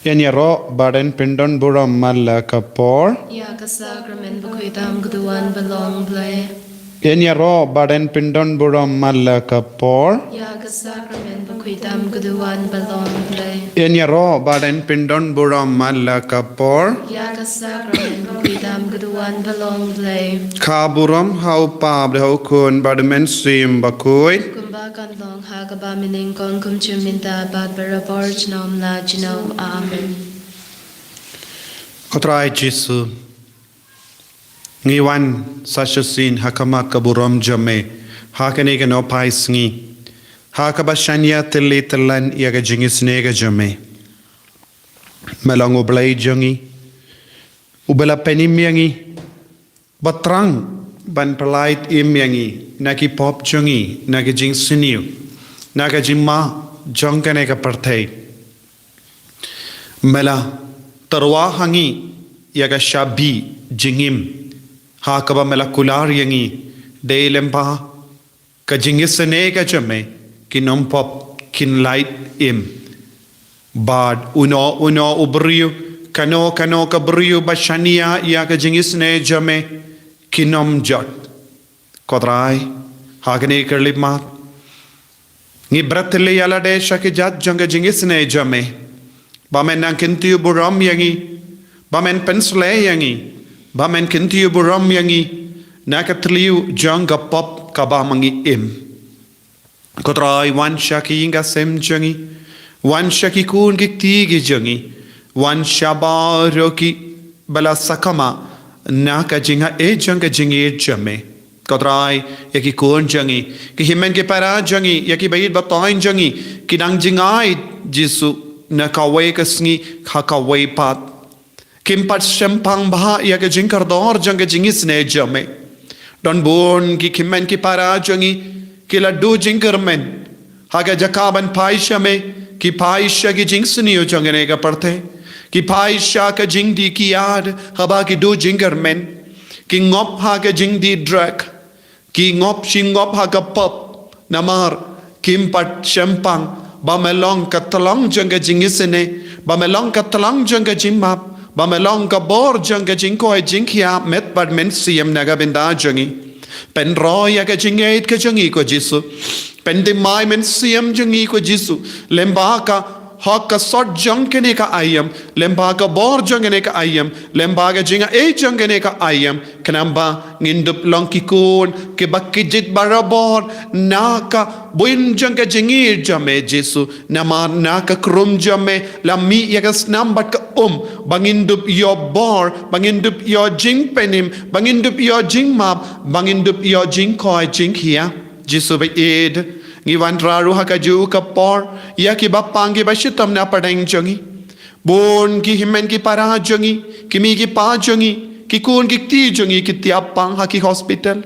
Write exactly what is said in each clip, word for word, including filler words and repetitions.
Ïa ngi ruh ba dang pyndon burom man la ka por. Ïa ka sakramen bakhuid tam ka duwan ba long Blei. Ïa ngi ruh ba dang pyndon burom man la ka por. Ïa ka sakramen bakhuid tam ka duwan ba long Blei. Ïa ngi ruh ba dang pyndon burom man la ka por. Ïa ka sakramen bakhuid tam ka duwan ba long Blei. Ka burom ha u Kpa bad ha u Khun bad u Mynsiem Bakhuid. Kumba kan long ha kaba mynnyngkong, kum junom mynta bad barabor junom la junom. Amen. Ko Trai Jisu, ngi wan sa shisien ha khmat ka burom jong me ha kane ka nohphai sngi, ha kaba shaniah tylli tyllan ïa ka jingisynei ka jong me. Me long U Blei jong ngi, uba la pynim ïa ngi, ba thrang ban pyllait im ïa ngi na ki pop jong ngi, na ki jingsniew, na ka jingma jong kane ka pyrthei. Me la tyrwa ha ngi ïa ka shabi jingim, ha kaba me la kular ïa ngi, dei lyngba ka jingisynei ka jong me, ki nongpop kin lait im. Bad uno uno u briew, kano kano ka briew ba shaniah ïa ka jingisynei jong me, kin ym jot. Ko Trai, ha kane ka khyllipmat, ngi bret ïa lade sha ki jait jong ka jingisynei jong me, ba men nang kyntiew burom ïa ngi, ba men pynsleh ïa ngi, ba men kyntiew burom ïa ngi na ka thliew jong ka pop kaba ma ngi im. Ko Trai, wan sha ki ïing ki sem jong ngi, wan sha ki khun ki kti ki jong ngi, wan sha baroh kiba la sakma na ka jingaiei jong ka jingïeit jong me. Ko Trai, ïa ki khun jong ngi, ki hynmen ki para jong ngi, ïa ki baieit bataiñ jong ngi, ki dang jngai, Jisu, na kawei ka sngi ha kawei pat. Kim pat shemphang bha ïa ka jingkordor jong ka jingisynei jong me. Don bun ki hynmen ki para jong ngi, ki la duh jingkyrmen ha ka jaka ban phai sha me, ki phai sha ki jingsniew jong kane ka pyrthei. Ki phai sha ka jingdih kiad haba ki duh jingkyrmen. Ki ngop ha ka jingdih drug. Ki ngop shi ngop ha ka pop, namar kim pat shemphang ba me long ka tlong jong ka jingisynei, ba me long ka tlong jong ka jingmap, ba me long ka bor jong ka jingkoit jingkhiah met bad mynsiem na ka bynta jong ngi. Pynroi ïa ka jingngeit ka jong ngi, ko Jisu. Pynthymmai mynsiem jong ngi, ko Jisu, lyngba ka hok ka sot jong kane ka aïom, lyngba ka bor jong kane ka aïom, lyngba ka jingaiei jong kane ka aïom, khnang ba ngin dup long ki khun kiba kjit barabor na ka buin jong ka jingïeit jong me, Jisu. Namar na ka khrum jong me la mih ïa ka snam bad ka um, ba ngin dup ïoh bor, ba ngin dup ïoh jingpynim, ba ngin dup ïoh jingmap, ba ngin dup ïoh jingkoit jingkhiah. Jisu baieit, ngi wanrah ruh ha kajuh ka por ïa ki bapang ki bashitom na pdeng jong ngi. Bun ki hynmen ki para jong ngi, ki mei ki pa jong ngi, ki khun ki kti jong ngi ki thiah pang ha ki hospital.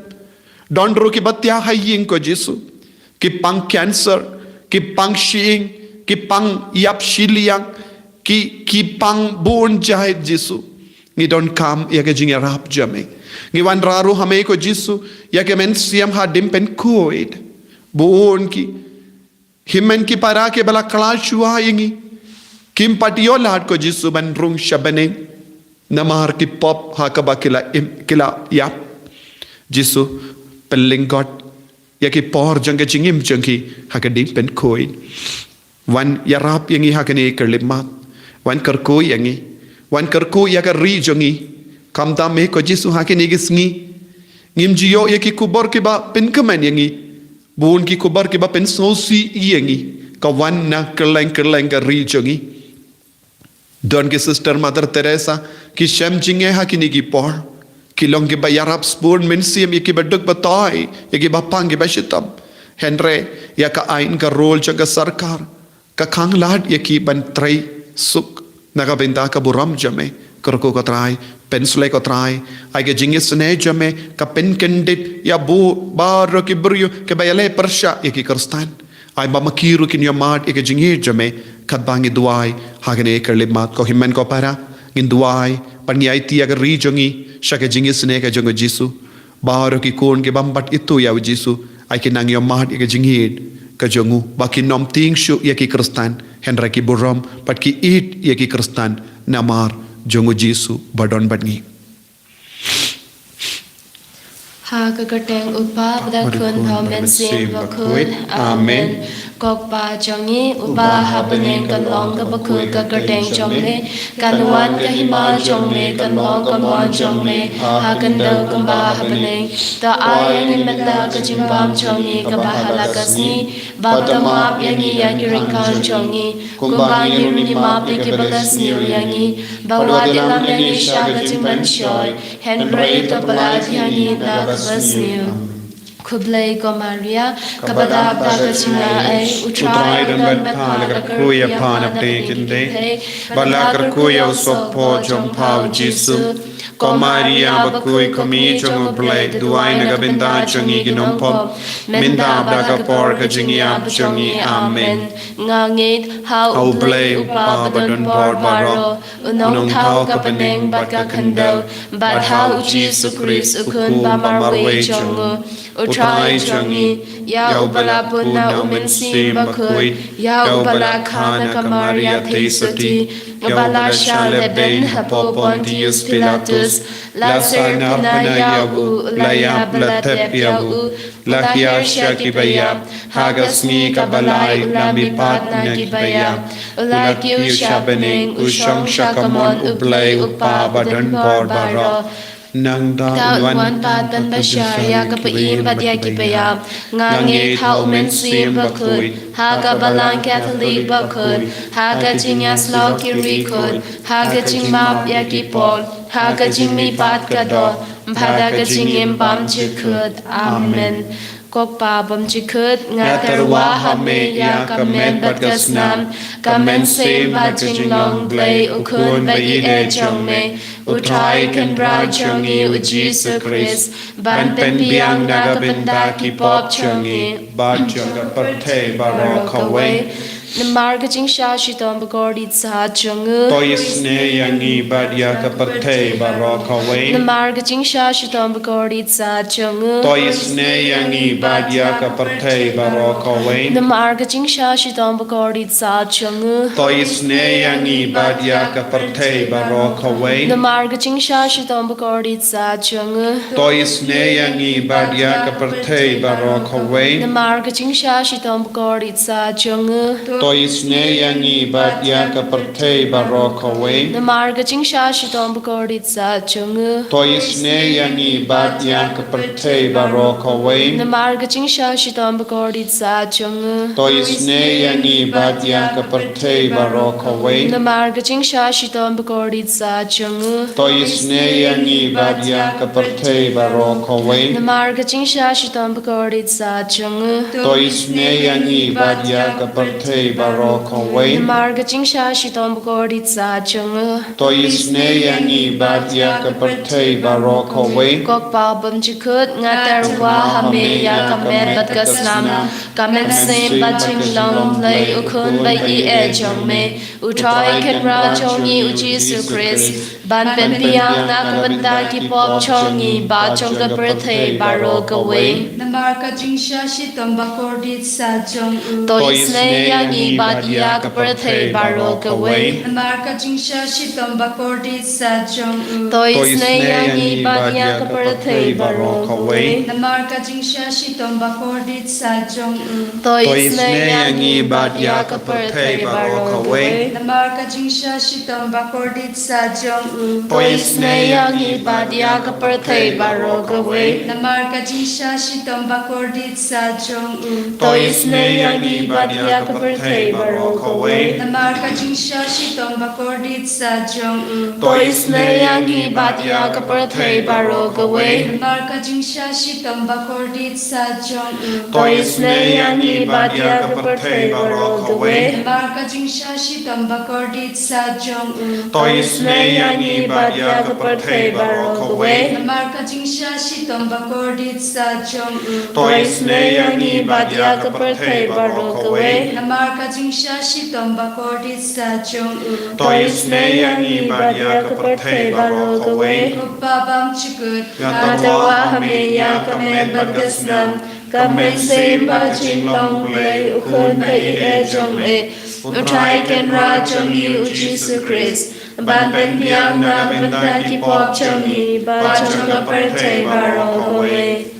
Don ruh kiba thiah ha ïing, ko Jisu. Ki pang cancer, ki pang shyieng, ki pang ïap shiliang, ki, ki pang bun jait, Jisu. Ngi donkam ïa ka jingïarap jong me. Ngi wanrah ruh ha me, ko Jisu, ïa ka mynsiem hadien pynkhuid. Bun ki hynmen ki para kiba la kylla shuwa ïa ngi, kim pat ïoh lad, ko Jisu, ban rung sha bneng. Namar ki pop ha kaba ki la im, ki la ïap. Jisu, pynlyngkot ïa ki por jong ka jingim jong ki hadien pynkhuid. Wan ïarap ïa ngi ha kane ka khyllipmat. Wan kyrkhu ïa ngi. Wan kyrkhu ïa ka ri jong ngi. Khamtam me, ko Jisu, ha kine ki sngi, ngim ju ïoh ïa ki khubor kiba pynkmen ïa ngi. Bun ki khubor kiba pynsngewsih ïa ngi, ka wan na kylleng kylleng ka ri jong ngi. Don ki Sister Mother Teresa ki shem jingeh ha kine ki por. Ki long kiba ïarap sbun mynsiem ïa kiba duk batai, ïa ki bapang ki bashitom. Hynrei ïa ka aiñ ka rule jong ka sorkar ka khanglad ïa ki ban trei suk na ka bynta ka burom jong me. Kyrkhu, ko Trai, pynsleh, ko Trai, ai ka jingisynei jong me ka pynkyndit ïa baroh ki briew kiba ïaleh pyrshah ïa ki Khristan. Ai ba ma ki ruh kin ïohmad ïa ka jingïeit jong me. Katba ngi duwai ha kane ka khyllipmat, ko hynmen ko para, ngin duwai ban ngi aiti ïa ka ri jong ngi sha ka jingisynei ka jong u Jisu. Baroh ki khun ki bym pat ithuh ïa u Jisu, ai kin nang ïohmad ïa ka jingïeit ka jong u, ba kin ym tieng shuh ïa ki Khristan, hynrei ki burom bad ki ïeit ïa ki Khristan namar jong u Jisu ba don bad ngi. Ha ka kyrteng U Kpa bad U Khun bad U Mynsiem Bakhuid. Amen. Ko Kpa jong ngi uba ha bneng, ka long kaba khuid ka kyrteng jong me, kan wan ka hima jong me, kan long ka mon jong me ha khyndew kumba ha bneng. To ai ïa ngi mynta ka jingbam jong ngi kaba ha la ka sngi, bad to map ïa ngi ïa ki ryngkang jong ngi, kumba ngi ruh ngi map ïa kiba la sniew ïa ngi, bad wat ïalam ïa ngi sha ka jingpynshoi, hynrei to pyllait ïa ngi na kaba sniew. Khublei ko Maria, kaba dap da ka jingaiei, U Trai u don bad pha, la kyrkhu ïa pha na pdeng ki kynthei, bad la kyrkhu ïa u sohphoh jong pha U Jisu. Ko Maria bakhuid, ko Mei jong U Blei, duwai na ka bynta jong ngi ki nongpop, mynta bad ha ka por ka jingïap jong ngi. Amen. Nga ngeit ha U Blei U Kpa badonbor baroh, U nongthaw ka bneng bad ka khyndew, bad ha U Jisu Khrist U Khun ba marwei jong U, U Trai jong ngi, ïa uba la pun na U Mynsiem Bakhuid, ïa uba la kha na ka Maria Theisotti, uba la shah lehbeiñ hapoh Pontius Pilatus, la syrkhna ïa u, la ïap, la tep ïa u, la hiar sha kiba ïap, ha ka sngi kaba lai u la mihpat na kiba ïap, u la kiew sha bneng, u shong sha kamon U Blei U Kpa badonbor baroh. Nangta un wan pat ban bishar ïa ka pyrthei bad ïa kiba ïap. Nga ngeit ha U Mynsiem Bakhuid, ha ka Balang Katholik bakhuid, ha ka jingïasyllok ki riewkhuid, ha ka jingmap ïa ki pop, ha ka jingmihpat ka doh, bad ha ka jingim bymjukut. Amen. Ko Kpa bymjukut, nga tyrwa ha me ïa ka met bad ka snam, ka mynsiem bad jinglong Blei U Khun ba ïeit jong me, U Trai Kynrad jong ngi U Jisu Khrist, ban pynbiang na ka bynta ki pop jong ngi bad jong ka pyrthei baroh kawei. Namar ka jingshah shitom bakordit sah jong u, to isynei ïa ngi bad ïa ka pyrthei baroh kawei. Namar ka jingshah shitom bakordit sah jong u, to isynei ïa ngi bad ïa ka pyrthei baroh kawei. Namar ka jingshah shitom bakordit sah jong u, to isynei ïa ngi bad ïa ka pyrthei baroh kawei. Namar ka jingshah shitom bakordit sah jong u, to isynei ïa ngi bad ïa ka pyrthei baroh kawei. Namar ka jingshah shitom bakordit sah jong u, to isynei ïa ngi bad ïa ka pyrthei baroh kawei. Namar ka jingshah shitom bakordit sah jong u, to isynei ïa ngi bad ïa ka pyrthei baroh kawei. Namar ka jingshah shitom bakordit sah jong u, to isynei ïa ngi bad ïa ka pyrthei baroh kawei. Namar ka jingshah shitom bakordit sah jong u, to isynei ïa ngi bad ïa ka pyrthei baroh kawei. Namar ka jingshah shitom bakordit sah jong u, to isynei ïa ngi bad ïa ka pyrthei baroh kawei. Namar ka jingshah shitom bakordit sah jong u, to isynei ïa ngi bad ïa ka pyrthei baroh kawei. Ko Kpa bymjukut, nga tyrwa ha me ïa ka met bad ka snam, ka mynsiem bad jinglong Blei U Khun ba ïeit jong me, U Trai Kynrad jong ngi U Jisu Khrist, ban pynbiang na ka bynta ki pop jong ngi bad jong ka pyrthei baroh kawei. Namar ka jingshah shitom bakordit sah jong u, to isynei ïa ngi bad ïa ka pyrthei baroh kawei. Namar ka jingshah shitom bakordit sah jong u, to isynei ïa ngi bad ïa ka pyrthei baroh kawei. Namar ka jingshah shitom bakordit sah jong u, to isynei ïa ngi bad ïa ka pyrthei baroh kawei. Namar ka jingshah shitom bakordit sah jong u, to isynei ïa ngi bad ïa ka pyrthei baroh kawei. Namar ka jingshah shitom bakordit sah jong u, to isynei ïa ngi bad ïa ka pyrthei baroh kawei. Namar ka jingshah shitom bakordit sah jong u, to isynei ïa ngi bad ïa ka pyrthei baroh kawei. Namar ka jingshah shitom bakordit sah jong u, to isynei ïa ngi bad ïa ka pyrthei baroh kawei. Namar ka jingshah shitom bakordit sah jong u, to isynei ïa ngi bad ïa ka pyrthei baroh kawei. Namar ka jingshah shitom bakordit sah jong u, to isynei ïa ngi bad ïa ka pyrthei baroh kawei. Namar ka jingshah shitom bakordit sah jong u, to isynei ïa ngi bad ïa ka pyrthei baroh kawei. Ko Kpa bymjukut, nga tyrwa ha me ïa ka met bad ka snam, Ka mynsiem bad jinglong Blei, U Khun ba ïeit jong me, U Trai Kynrad jong ngi U Jisu Khrist, ban pynbiang na ka bynta ki pop jong ngi bad jong ka pyrthei baroh kawei.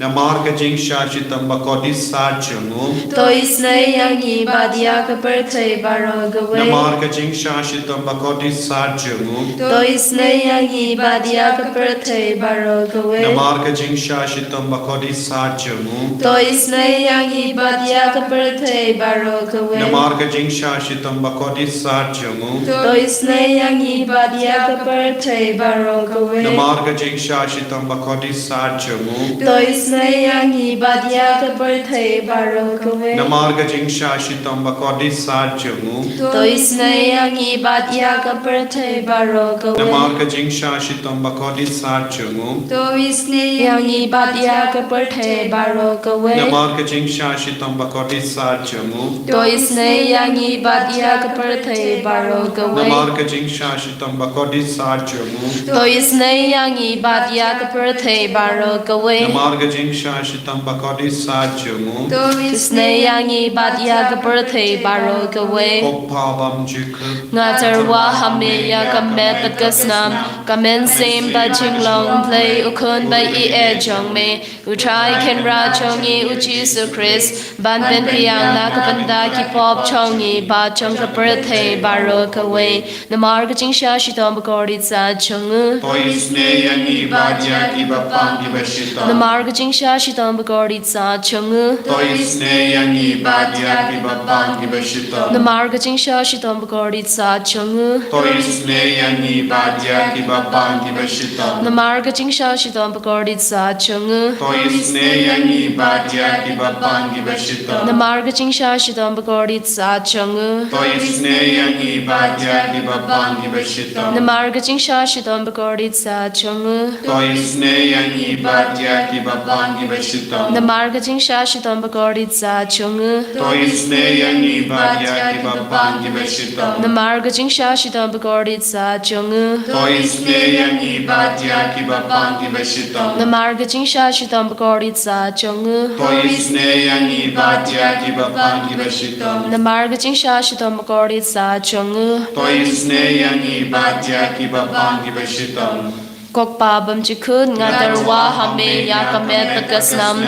Namar ka jingshah shitom bakordit sah jong u, to isynei ïa ngi bad ïa ka pyrthei baroh kawei. Namar ka jingshah shitom bakordit sah jong u, to isynei ïa ngi bad ïa ka pyrthei baroh kawei. Namar ka jingshah shitom bakordit sah jong u, to isynei ïa ngi bad ïa ka pyrthei baroh kawei. Namar ka jingshah shitom bakordit sah jong u, to isynei ïa ngi bad ïa ka pyrthei baroh kawei. Namar ka jingshah shitom bakordit sah jong u, to isynei ïa ngi bad ïa ka pyrthei baroh kawei. Namar ka jingshah shitom bakordit sah jong u, to isynei ïa ngi bad ïa ka pyrthei baroh kawei. Namar ka jingshah shitom bakordit sah jong u, to isynei ïa ngi bad ïa ka pyrthei baroh kawei. Namar ka jingshah shitom bakordit sah jong u, to isynei ïa ngi bad ïa ka pyrthei baroh kawei. Namar ka jingshah shitom bakordit sah jong u, to isynei ïa ngi bad ïa ka pyrthei baroh kawei. Namar ka jingshah shitom bakordit sah jong u, to isynei ïa ngi bad ïa ka pyrthei baroh kawei. Ko Pa bymjukut, nga tyrwa ha me ïa ka met bad ka snam, ka mynsiem bad jinglong Blei, U Khun ba ïeit jong me, U Trai Kynrad jong ngi U Jisu Khrist, ban pynbiang na ka bynta ki pop jong ngi bad jong ka pyrthei baroh kawei. Namar ka jingshah shitom bakordit sah jong u, to isynei ïa ngi bad ïa kiba pang kiba shitom. Namar ka jingshah shitom bakordit sah jong u, to isynei ïa ngi bad ïa kiba pang kiba shitom. Namar ka jingshah shitom bakordit sah jong u, to isynei ïa ngi bad ïa kiba pang kiba shitom. Namar ka jingshah shitom bakordit sah jong u, to isynei ïa ngi bad ïa kiba pang kiba shitom. Namar ka jingshah shitom bakordit sah jong u, to isynei ïa ngi bad ïa kiba pang kiba shitom. Namar ka jingshah shitom bakordit sah jong u, to isynei ïa ngi bad ïa kiba pang kiba shitom. Namar ka jingshah shitom bakordit sah jong u, to isynei ïa ngi bad ïa kiba pang kiba shitom. Namar ka jingshah shitom bakordit sah jong u, to isynei ïa ngi bad ïa kiba pang kiba shitom. Namar ka jingshah shitom bakordit sah jong u, to isynei ïa ngi bad ïa kiba pang kiba shitom. Namar ka jingshah shitom bakordit sah jong u, to isynei ïa ngi bad ïa kiba pang kiba shitom. Ko Pa bymjukut, nga tyrwa ha me ïa ka met bad ka snam,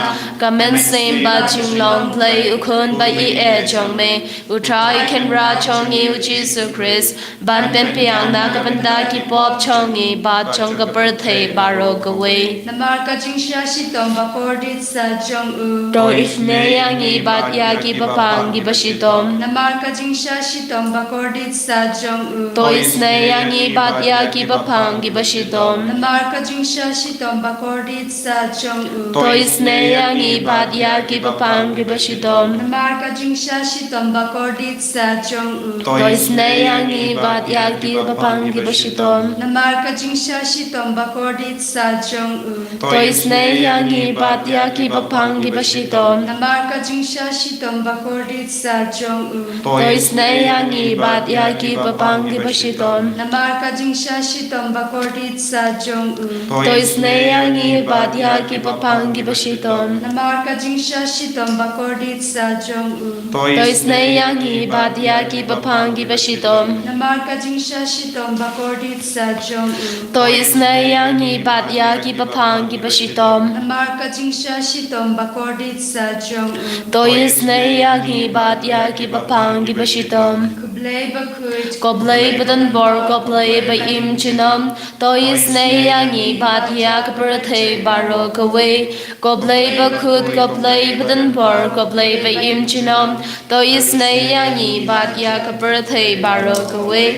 ka mynsiem bad jinglong Blei, U Khun ba ïeit jong me, U Trai Kynrad jong ngi U Jisu Khrist, ban pynbiang na ka bynta ki pop jong ngi bad jong ka pyrthei baroh kawei. Namar ka jingshah shitom bakordit sah jong u, to isynei ïa ngi bad ïa kiba pang kiba shitom. Namar ka jingshah shitom bakordit sah jong u, to isynei ïa ngi bad ïa kiba pang kiba shitom. Namar ka jingshah shitom bakordit sah jong u, to isynei ïa ngi bad ïa kiba pang kiba shitom. Namar ka jingshah shitom bakordit sah jong u, to isynei ïa ngi bad ïa kiba pang kiba shitom. Namar ka jingshah shitom bakordit sah jong u, to isynei ïa ngi bad ïa kiba pang kiba shitom. Namar ka jingshah shitom bakordit sah jong u, to isynei ïa ngi bad ïa kiba pang kiba shitom. Namar ka jingshah shitom bakordit sah jong u, to isynei ïa ngi bad ïa kiba pang kiba shitom. Namar ka jingshah shitom bakordit sah jong u, to isynei ïa ngi bad ïa kiba pang kiba shitom. Namar ka jingshah shitom bakordit sah jong u, to isynei ïa ngi bad ïa kiba pang kiba shitom. Namar ka jingshah shitom bakordit sah jong u, to isynei ïa ngi bad ïa kiba pang kiba shitom. Ko Blei bakhuid, ko Blei badonbor, ko Blei ba im junom, to isynei ïa ngi bad ïa ka pyrthei baroh kawei. Ko Blei bakhuid, ko Blei badonbor, ko Blei ba im junom, to isynei ïa ngi bad ïa ka pyrthei baroh kawei.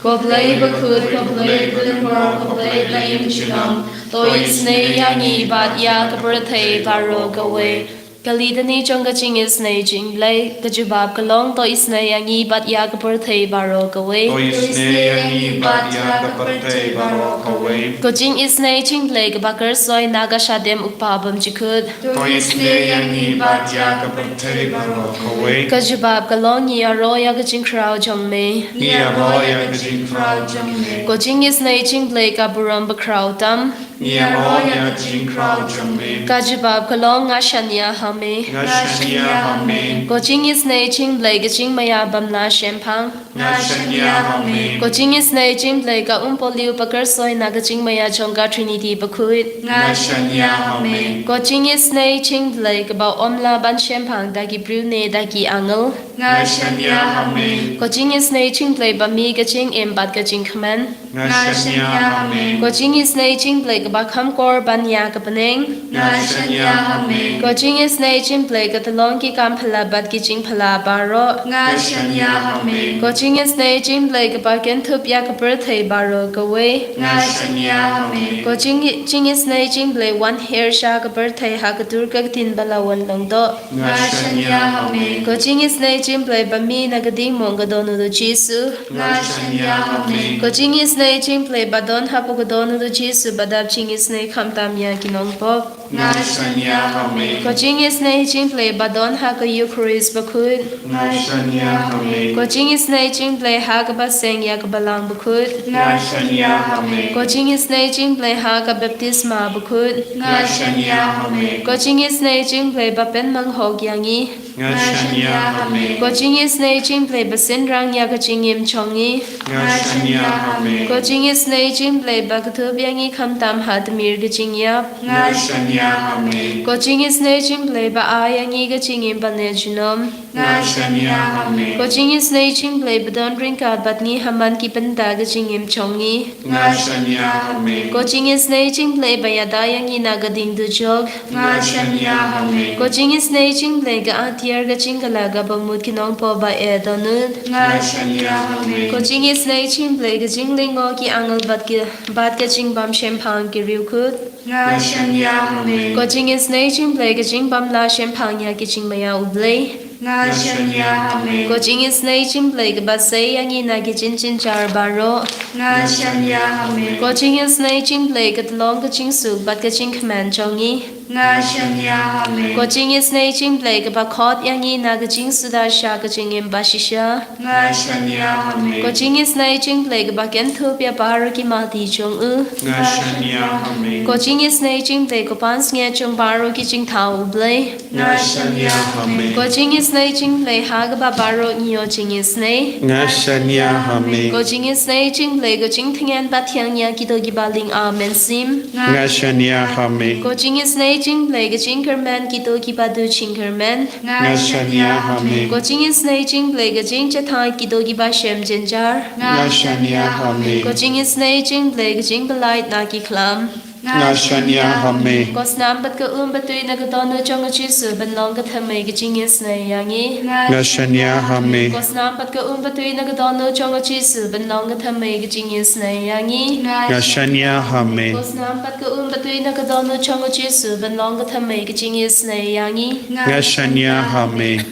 Ko Blei bakhuid, ko Blei badonbor, ko Blei ba im junom, to isynei ïa ngi bad ïa ka pyrthei baroh kawei. Ka Litany jong ka jingisynei jong U Blei, ka jubab ka long, to isynei ïa ngi bad ïa ka pyrthei baroh kawei. To isynei ïa ngi bad ïa ka pyrthei baroh kawei. Ka jingisynei jong U Blei kaba kyrsoi na ka shadem U Kpa bymjukut, to isynei ïa ngi bad ïa ka pyrthei baroh kawei. Ka jubab ka long, ngi ïaroh ïa ka jingkhraw jong me. Ngi ïaroh ïa ka jingkhraw jong me. Ka jingisynei jong U Blei ka burom bakhraw tam. Ïaroh ïa ka jingkhraw jong me. Ka jubab ka long, nga shaniah ha me. Nga shaniah ha me. Ko jingisynei jong U Blei ka jingmaïa bym lah shemphang. Nga shaniah ha me. Ko jingisynei jong U Blei ka um pohliew ba kyrsoi na ka jingmaïa jong ka Trinity bakhuid. Nga shaniah ha me. Ko jingisynei jong U Blei kaba ym lah ban shemphang da ki briew ne da ki angel. Nga shaniah ha me. Ko jingisynei jong U Blei ba mih ka jingim bad ka jingkmen. Nga shaniah ha me. Ko jingisynei jong U Blei kaba kham kor ban ïa ka bneng. Nga shaniah ha me. Ko jingisynei jong U Blei ka tyllong ki kam phylla bad ki jingphylla baroh. Nga shaniah ha me. Ko jingisynei jong U Blei kaba kynthup ïa ka pyrthei baroh kawei. Nga shaniah ha me. Ko jing jingisynei jong U Blei wan hiar sha ka pyrthei ha ka dur ka ktien ba la wan long doh. Nga shaniah ha me. Ko jingisynei jong U Blei ba mih na ka diengmong ka don u Jisu. Nga shaniah ha me. Ko jingisynei jong U Blei ba don hapoh ka don u Jisu ba dap jingisynei khamtam ïa ki nongpop. Nga shaniah ha me. Ko jingisynei jong U Blei ba don ha ka Eucharist bakhuid. Nga shaniah ha me. Ko jingisynei jong U Blei ha kaba seng ïa ka balang bakhuid. Nga shaniah ha me. Ko jingisynei jong U Blei ha ka baptisma bakhuid. Nga shaniah ha me. Ko jingisynei jong U Blei ba pynmang hok ïa ngi. Nga shaniah ha me. Ko jingisynei jong U Blei ba synrang ïa ka jingim jong ngi. Nga shaniah ha me. Ko jingisynei jong U Blei ba kdup ïa ngi khamtam ha tmier ka jingïap. Nga shaniah ha me. Ko jingisynei jong U Blei ba ai ïa ngi ka jingim ban leit junom. Nga shaniah ha me. Ko jingisynei jong U Blei ba don ryngkat bad ngi ha man ki bynta ka jingim jong ngi. Nga shaniah ha me. Ko jingisynei jong U Blei ba ïada ïa ngi na ka dieng dujok. Nga shaniah ha me. Ko jingisynei jong U Blei ka atiar ka jingkylla kaba mut ki nongpop ba eh dohnud. Nga shaniah ha me. Ko jingisynei jong U Blei ka jinglyngngoh ki angel bad ki, bad ka jingbym shemphang ki riewkhuid. Nga shaniah ha me. Ko jingisynei jong U Blei ka jingbym lah shemphang ïa ki jingmaïa U Blei. Nga shaniah ha me. Ko jingisynei jong U Blei kaba sei ïa ngi na ki jingjynjar baroh. Nga shaniah ha me. Ko jingisynei jong U Blei ka tyllong ka jingsuk bad ka jingkmen jong ngi. Nga shaniah ha me. Ko jingisynei jong U Blei kaba khot ïa ngi na ka jingsuda sha ka jingim bashisha. Nga shaniah ha me. Ko jingisynei jong U Blei kaba kynthup ïa baroh ki mati jong u. Nga shaniah ha me. Ko jingisynei jong U Blei ko pansngiat jong baroh ki jingthaw U Blei. Nga shaniah ha me. Ko jingisynei jong U Blei ha kaba baroh ngi ïoh jingisynei. Nga shaniah ha me. Ko jingisynei jong U Blei ko jingtngen ba thiang ïa kito kiba lyngba mynsiem. Nga shaniah ha me. Ko jingisynei jong U Blei ko jingkyrmen kito kiba duh jingkyrmen. Nga shaniah ha me. Ko jingisynei jong U Blei ko jingjahthait kito kiba shem jynjar. Nga shaniah ha me. Ko jingisynei jong U Blei ko jingpyllait na ki khlam. Nga shaniah ha me. Ko snam bad ka um batui na ka dohnud jong u Jisu ban long ka thymmei ka jingisynei ïa ngi. Nga shaniah ha me. Ko snam bad ka um batui na ka dohnud jong u Jisu ban long ka thymmei ka jingisynei ïa ngi. Nga shaniah ha me. Ko snam bad ka um batui na ka dohnud jong u Jisu ban long ka thymmei ka jingisynei ïa ngi. Nga shaniah ha me.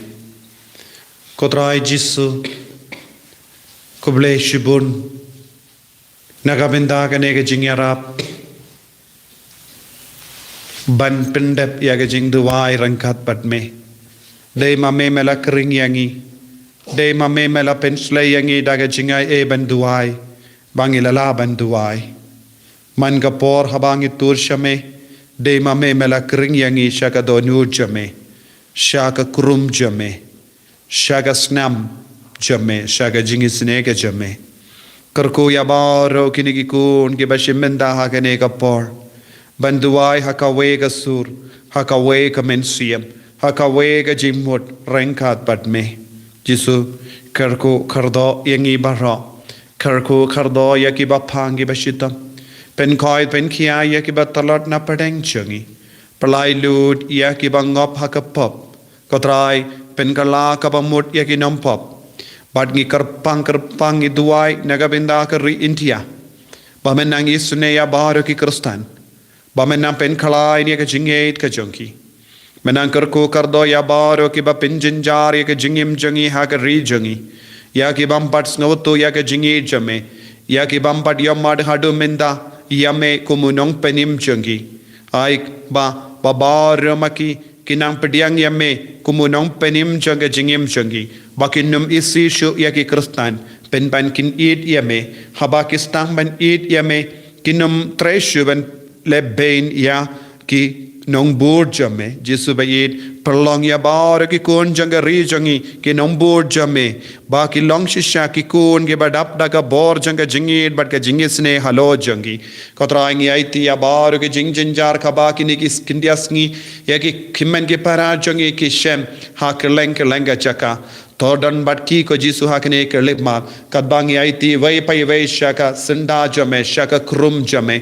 Ko Trai Jisu, khublei shibun na ka bynta kane ka jingïarap ban pyndep ïa ka jingduwai ryngkat bad me. Dei ma me me la khring ïa ngi. Dei ma me me la pynshlei ïa ngi da ka jingai ei ban duwai ba ngi la lah ban duwai. Man ka por haba ngi tur sha me, dei ma me me la khring ïa ngi sha ka dohnud jong me, sha ka krum jong me, sha ka snam jong me, sha ka jingisynei ka jong me. Kyrkhu ïa baroh kine ki khun kiba shim bynta ha kane ka por ban duwai ha kawei ka sur, ha kawei ka mynsiem, ha kawei ka jingmut ryngkat bad me. Jisu, kyrkhu kyrdoh ïa ngi baroh. Kyrkhu kyrdoh ïa kiba phang kiba shitom. Pynkoit pynkhia ïa kiba tlot na pdeng jong ngi. Pynlait lut ïa kiba ngop ha ka pop. Ko Trai, pynkylla kaba mut ïa ki nongpop. Bad ngi kyrpang kyrpang ngi duwai na ka bynta ka ri India. Ba men nang isynei ïa baroh ki Khristan. Ba men nang pynkhlaiñ ïa ka jingïeit ka jong ki. Men nang kyrkhu kyrdoh ïa baroh kiba pynjynjar ïa ka jingim jong ngi ha ka ri jong ngi. Ïa ki bym pat sngewthuh ïa ka jingïeit jong me. Ïa ki bym pat ïohmad haduh mynta ïa me kum u nongpynim jong ki. Ai ba, ba baroh ma ki, ki nang pdiang ïa me kum u nongpynim jong ka jingim jong ki. Ba kin ym isih shuh ïa ki Khristan. Pynban kin ïeit ïa me. Haba ki sdang ban ïeit ïa me, kin ym treh shuh ban lehbeiñ ïa ki nongbud jong me. Jisu ba ïeit, pynlong ïa baroh ki khun jong ka ri jong ngi ki nongbud jong me, ba ki long shisha ki khun kiba dap da ka bor jong ka jingïeit bad ka jingisynei halor jong ngi. Ko Trai, ngi aiti ïa baroh ki jingjynjar kaba kine ki khyndiat sngi ïa ki hynmen ki para jong ngi ki shem ha kylleng kylleng ka jaka. To don bad ki, ko Jisu, ha kine ki khyllipmat, katba ngi aiti iwei pa iwei sha ka syndah jong me, sha ka khrum jong me.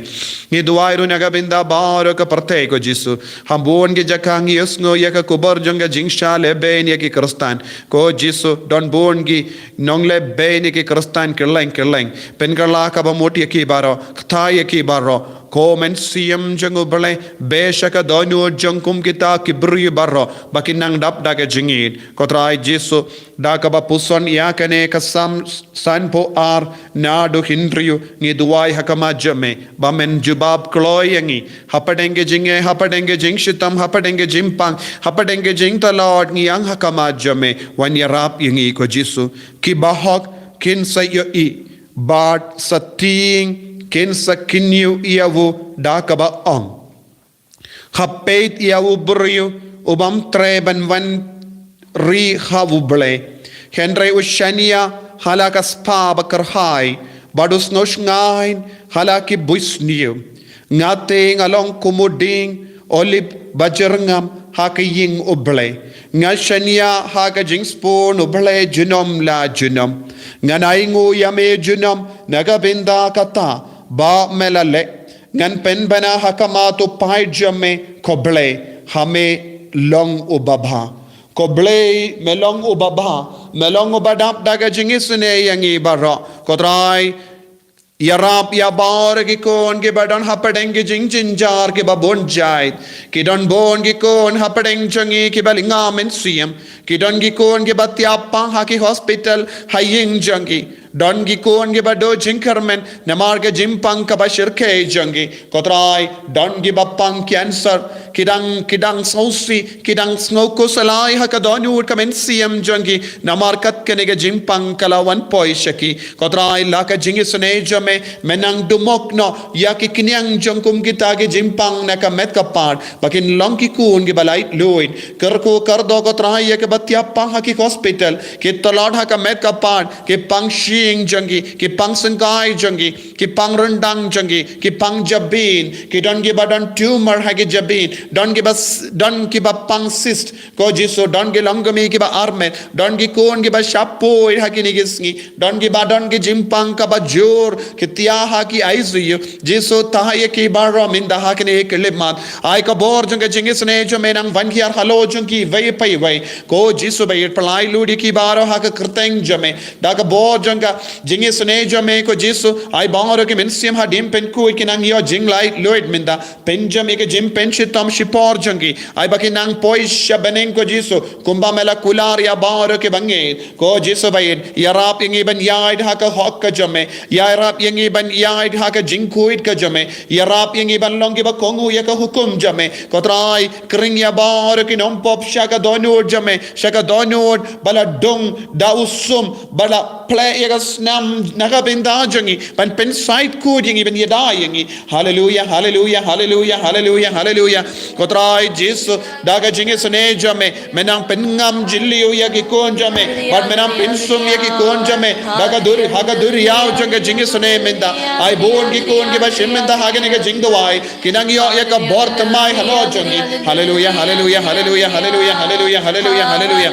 Ngi duwai ruh na ka bynta baroh ka pyrthei, ko Jisu. Ha bun ki jaka ngi ïohsngew ïa ka khubor jong ka jingshah lehbeiñ ïa ki Khristan. Ko Jisu, don bun ki nonglehbeiñ ïa ki Khristan kylleng kylleng. Pynkylla kaba mut ïa ki baroh, kta ïa ki baroh. Ko Mynsiem jong U Blei, beh sha ka dohnud jong kum kita ki briew baroh ba kin nang dap da ka jingïeit. Ko Trai Jisu, da kaba puson ïa kane ka Salm sanphew ar naduh hynriew, ngi duwai ha khmat jong me ba men jubab kloi ïa ngi hapdeng ka jingeh, hapdeng ka jingshitom, hapdeng ka jingpang, hapdeng ka jingtlot. Ngi ïeng ha khmat jong me, wan ïarap ïa ngi, ko Jisu. Ki bahok kin sa ïohi bad sa tieng, kin sa kynñiew ïa u da kaba ong, ha peit ïa u briew u bym treh ban wan ri ha U Blei. Hynrei u shaniah ha la ka spah ba kyrhai, bad u sngewshngaiñ ha la ki buit sniew. Nga te nga long kum u dieng olib ba jyrngam ha ka ïing U Blei. Nga shaniah ha ka jingspun U Blei junom la junom. Ngan ainguh ïa me junom na ka bynta kata ba me la leh. Ngan pynbna ha khmat u paid jong me, ko Blei, ha me long u babha. Ko Blei, me long u babha, me long u ba dap da ka jingisynei ïa ngi baroh. Ko Trai, ïarap ïa baroh ki khun kiba don hapdeng ki jingjynjar kiba bun jait. Ki don bun ki khun hapdeng jong ngi kiba lynga mynsiem. Ki don ki khun kiba thiah pang ha ki hospital ha ïing jong ki. Don ki khun kiba duh jingkyrmen namar ka jingpang kaba shyrkhei jong ki. Ko Trai, don kiba pang cancer, ki dang, ki dang sngewsih, ki dang sngewkhuslai ha ka dohnud ka mynsiem jong ki namar kat kane ka jingpang ka la wan poi sha ki. Ko Trai, la ka jingisynei jong me, me nang dumok noh ïa ki khñiang jong kum kita ki jingpang na ka met ka phad ba kin long ki khun kiba laitluid. Kyrkhu kyrdoh, ko Trai, ïa kiba thiah pang ha ki hospital, ki tlot ha ka met ka phad, ki pang shyieng jong ki, ki pang syngkai jong ki, ki pang ryndang jong ki, ki pang jabieng, ki don kiba don tumor ha ki jabieng, don kiba s-, don kiba pang cyst, ko Jisu, don ki longkmie kiba armet, don ki khun kiba shah poi ha kine ki sngi, don kiba don ki jingpang kaba jur, ki thiah ha ki I C U. Jisu, thaw ïa ki baroh mynta ha kine ki khyllipmat. Ai ka bor jong ka jingisynei jong me nang wan hiar halor jong kiwei pa iwei. Ko Jisu ba ïeit, pynlait lut ïa ki baroh ha ka kyrteng jong me. Da ka bor jong ka jingisynei jong me, ko Jisu, ai baroh ki mynsiem hadien pynkhuid ki nang ïoh jinglaitluid mynta. Pynjem ïa ka jingpynshitom shipor jong ki. Ai ba ki nang poi sha bneng, ko Jisu, kumba me la kular ïa baroh kiba ngeit. Ko Jisu ba ïeit, ïarap ïa ngi ban ïaid ha ka hok ka jong me. Ïarap ïa ngi ban ïaid ha ka jingkhuid ka jong me. Ïarap ïa ngi ban long kiba kohnguh ïa ka hukum jong me. Ko Trai, khring ïa baroh ki nongpop sha ka dohnud jong me, sha ka dohnud ba la dung da u sum, ba la plie ïa ka snam na ka bynta jong ngi, ban pynsait khuid ïa ngi, ban ïada ïa ngi. Haleluia, haleluia, haleluia, haleluia, haleluia. Ko Trai Jisu, da ka jingisynei jong me, me nang pynngam jylliew ïa ki khun jong me, bad me nang pynsum ïa ki khun jong me da ka dur, ha ka duriaw jong ka jingisynei mynta. Ai bun ki khun kiba shim bynta ha kane ka jingduwai, ki nang ïoh ïa ka bor thymmai halor jong ki. Haleluia, haleluia, haleluia, haleluia, haleluia, haleluia.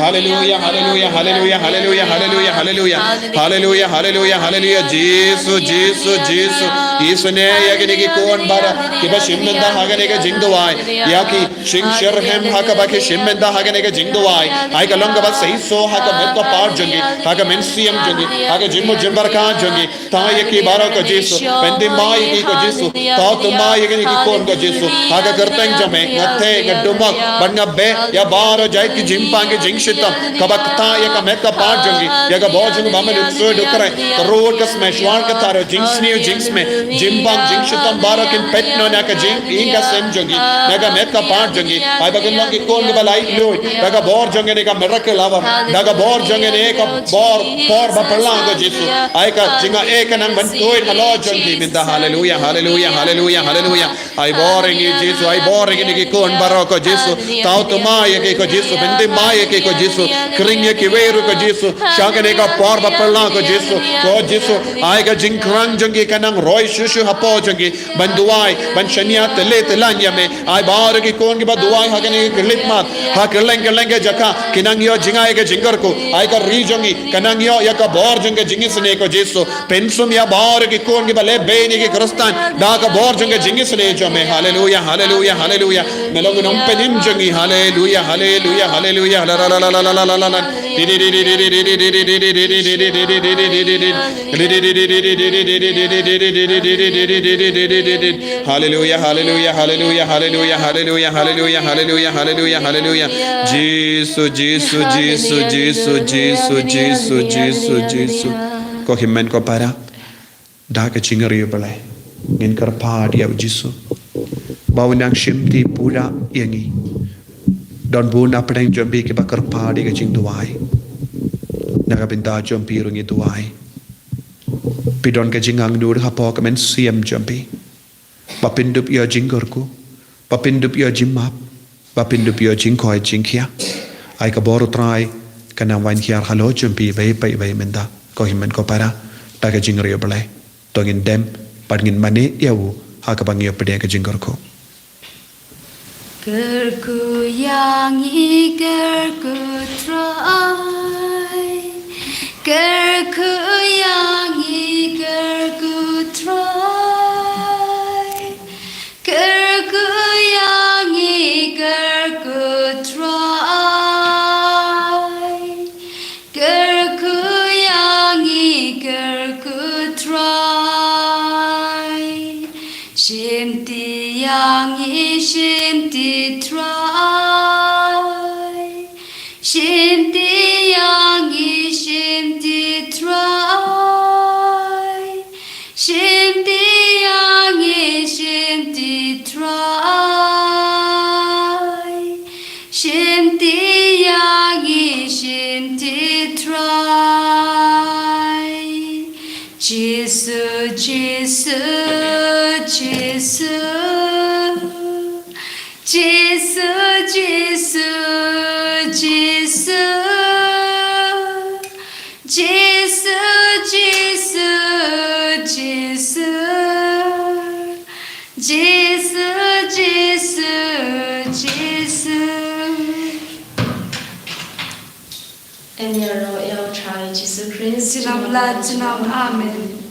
Haleluia, haleluia, haleluia, haleluia, haleluia, haleluia. Haleluia, haleluia, haleluia. Jisu, Jisu, Jisu. Isynei ïa kine ki khun baroh kiba shim bynta ha kane ka jingduwai. Ïa ki shynshar hem ha kaba ki shim bynta ha kane ka jingduwai. Ai ka long kaba seisoh ha ka met ka phad jong ki, ha ka mynsiem jong ki, ha ka jingmut jingpyrkhat jong ki. Thaw ïa ki baroh, ko Jisu. Pynthymmai ïa ki, ko Jisu. Thaw thymmai ïa kine ki khun, ko Jisu. Ha ka kyrteng jong me, nga theh, nga dumok bad nga beh ïa baroh jait ki jingpang, ki jingshitom kaba ktah ïa ka met ka phad jong ki, ïa ka bor jong u Bah Malik Soe Dukreh. Ka rud ka smash war ka tharo, jingsniew jingsmeh, jingpang jingshitom baroh kin peit noh na ka jingïaseng jong ngi, na ka met ka phad jong ngi. Ai ba kin long ki khun kiba laitluid da ka bor jong kane ka miracle hour, da ka bor jong kane ka bor por ba pyrshang ko Jisu. Ai ka jingaiei kan nang ban tuid halor jong ngi mynta. Haleluya, haleluya, haleluya, haleluya. Ai bor ïa ngi Jisu, ai bor ïa ngi ki khun baroh ko Jisu. Thaw thymmai ïa ki ko Jisu, pynthymmai ïa ki ko Jisu. Khring ïa kiwei ruh ko Jisu sha kane ka por ba pyrshang ko Jisu. Ko Jisu, ai ka jingkyrpad jong ngi kan nang roi shuh shuh hapoh jong ngi. Ban duwai, ban shaniah tylli tyllan ïa me. Ai baroh ki khun kiba duwai ha kane ka khyllipmat, ha kylleng kylleng ka jaka, kin nang ïoh jngai ka jingkyrkhu. Ai ka ri jong ngi kan nang ïoh ïa ka bor jong ka jingisynei ko Jisu. Pynsum ïa baroh ki khun kiba leh bein ïa ki Khristan da ka bor jong ka jingisynei jong me. Haleluya, haleluya, haleluya. Me long u nongpynim jong ngi. Haleluya, haleluya, haleluya. Haleluya, haleluya, haleluya, haleluya, haleluya, haleluya, haleluya, haleluya, haleluya, haleluya. Jisu, Jisu, Jisu, Jisu, Jisu, Jisu, Jisu, Jisu. Ko hynmen ko para, da ka jingriewblei ngin kyrpad ïa u Jisu ba un nang shimti pura ïa ngi. Don bun na pdeng jong phi kiba kyrpad ïa ka jingduwai. Na ka bynta jong phi ruh ngi duwai. Phi don ka jingangnud hapoh ka mynsiem jong phi ba phin dup ïoh jingkyrkhu, ba phin dup ïoh jingmap, ba phin dup ïoh jingkoit jingkhiah. Ai ka bor u Trai kan nang wan hiar halor jong phi iwei pa iwei mynta. Ko hynmen ko para, da ka jingriewblei to ngin dem bad ngin mane ïa u ha kaba ngi ïoh pdiang ka jingkyrkhu. Kyrkhu ïa ngi, kyrkhu Trai. Kyrkhu ïa ngi, kyrkhu Trai. Kyrkhu ïa ngi, kyrkhu Trai. Kyrkhu ïa ngi, kyrkhu Trai. Shimti ïa ngi, shimti Trai. Shimti ïa ngi, shimti Trai. Shimti ïa ngi, shimti Trai. Shimti ïa ngi, shimti Trai. Jisu, Jisu, Jisu. Jisu, Jisu, Jisu. Jisu, Jisu, Jisu. Jisu, Jisu, Jisu. Yn ïaroh ïa u Trai Jisu Khrist. Junom la junom. Amen.